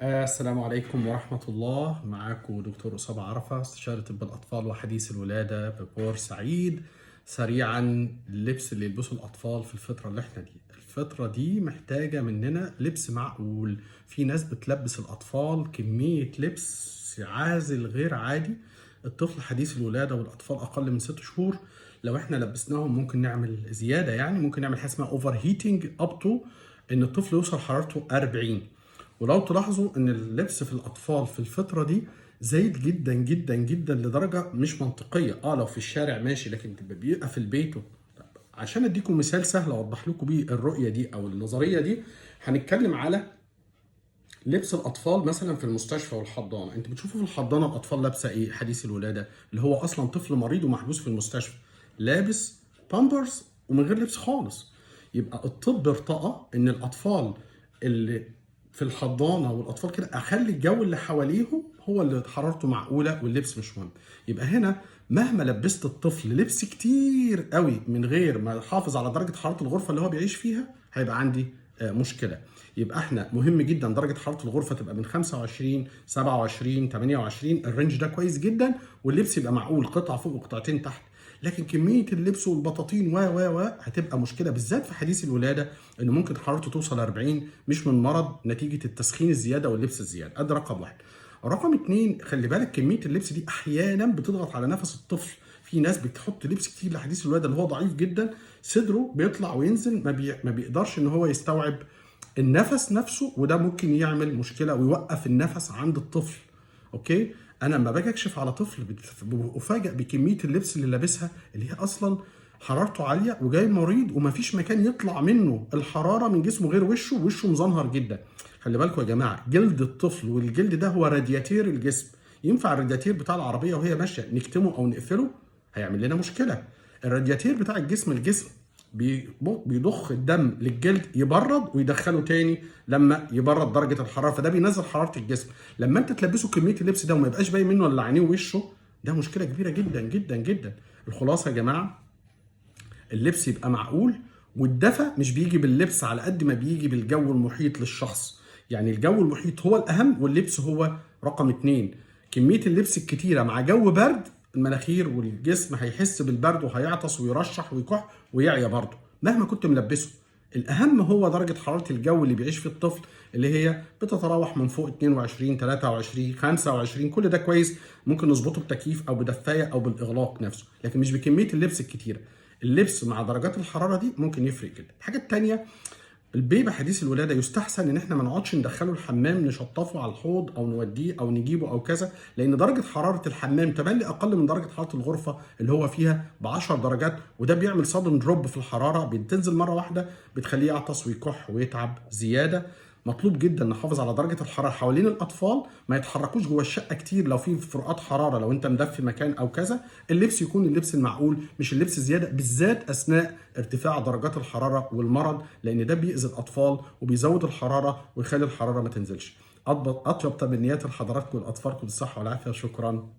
السلام عليكم ورحمة الله. معاكم دكتور أسامة عرفة، استشاري طب الأطفال وحديث الولادة ببورسعيد. سريعا، اللبس اللي يلبسه الأطفال في الفترة اللي احنا دي، الفترة دي محتاجة مننا لبس معقول. في ناس بتلبس الأطفال كمية لبس عازل غير عادي. الطفل حديث الولادة والأطفال أقل من 6 شهور لو احنا لبسناهم ممكن نعمل زيادة، يعني ممكن نعمل حاجة اسمها overheating up to ان الطفل يوصل حرارته 40. ولو تلاحظوا ان اللبس في الاطفال في الفترة دي زايد جدا جدا جدا لدرجة مش منطقيه. لو في الشارع ماشي، لكن تبقى بيبقى في البيت. طب عشان اديكم مثال سهل اوضح لكم بيه الرؤية دي او النظرية دي، هنتكلم على لبس الاطفال مثلا في المستشفى والحضانه. انت بتشوفوا في الحضانة الاطفال لابسه ايه؟ حديث الولادة اللي هو اصلا طفل مريض ومحبوس في المستشفى لابس بامبرز ومن غير لبس خالص. يبقى الطب ارتأى ان الاطفال اللي في الحضانة والاطفال كده اخلي الجو اللي حواليهم هو اللي حرارته معقولة واللبس مش مهم. يبقى هنا مهما لبست الطفل لبس كتير قوي من غير ما يحافظ على درجه حرارة الغرفة اللي هو بيعيش فيها هيبقى عندي مشكله. يبقى احنا مهم جدا درجه حرارة الغرفة تبقى من 25، 27، 28، ال range ده كويس جدا، واللبس يبقى معقول، قطعه فوق وقطعتين تحت. لكن كمية اللبس والبطاطين و و و هتبقى مشكله، بالذات في حديث الولادة ان ممكن حرارته توصل 40 مش من مرض، نتيجة التسخين الزيادة واللبس الزياده. ادي رقم واحد. رقم اتنين، خلي بالك كمية اللبس دي احيانا بتضغط على نفس الطفل. في ناس بتحط لبس كتير لحديث الولادة اللي هو ضعيف جدا، صدره بيطلع وينزل، ما بيقدرش ان هو يستوعب النفس نفسه، وده ممكن يعمل مشكلة ويوقف النفس عند الطفل. okay، انا لما باجي اكشف على طفل بفاجئ بكمية اللبس اللي لابسها، اللي هي اصلا حرارته عالية وجاي مريض ومفيش مكان يطلع منه الحرارة من جسمه غير وشه، وشه مزنهر جدا. خلي بالكم يا جماعه، جلد الطفل والجلد ده هو رادياتير الجسم. ينفع الرادياتير بتاع العربية وهي ماشية نكتمه او نقفله؟ هيعمل لنا مشكله. الرادياتير بتاع الجسم، الجسم بيضخ الدم للجلد يبرد ويدخله تاني لما يبرد درجه الحراره، فده بينزل حرارة الجسم. لما انت تلبسه كمية اللبس ده وما يبقاش باين منه الا عينيه ووشه، ده مشكلة كبيرة جدا جدا جدا. الخلاصة يا جماعه، اللبس يبقى معقول، والدفى مش بيجي باللبس على قد ما بيجي بالجو المحيط للشخص. يعني الجو المحيط هو الأهم واللبس هو رقم اتنين. كمية اللبس الكتيرة مع جو برد، المناخير والجسم هيحس بالبرد وهيعطس ويرشح ويكح ويعيا برضه مهما كنت ملبسه. الأهم هو درجة حرارة الجو اللي بيعيش فيه الطفل، اللي هي بتتراوح من فوق 22، 23، 25، كل ده كويس. ممكن نظبطه بتكييف أو بدفاية أو بالإغلاق نفسه، لكن مش بكمية اللبس الكتيرة. اللبس مع درجات الحرارة دي ممكن يفرق جدا. الحاجة التانية، ال baby حديث الولادة يستحسن ان احنا ما نقعدش ندخله الحمام نشطفه على الحوض او نوديه او نجيبه او كذا، لان درجه حرارة الحمام تملي اقل من درجه حرارة الغرفة اللي هو فيها ب 10 درجات، وده بيعمل sudden drop في الحراره، بتنزل مرة واحده، بتخليه يعطس ويكح ويتعب زياده. مطلوب جدا نحافظ على درجه الحرارة حوالين الاطفال، ما يتحركوش جوه الشقة كتير لو في فروقات حراره، لو انت مدفي مكان او كذا. اللبس يكون اللبس المعقول، مش اللبس زياده، بالذات اثناء ارتفاع درجات الحرارة والمرض، لان ده بيأذي الاطفال وبيزود الحرارة ويخلي الحرارة ما تنزلش. اطيب تمنيات لحضراتكم ولاطفالكم بالصحة والعافيه. شكرا.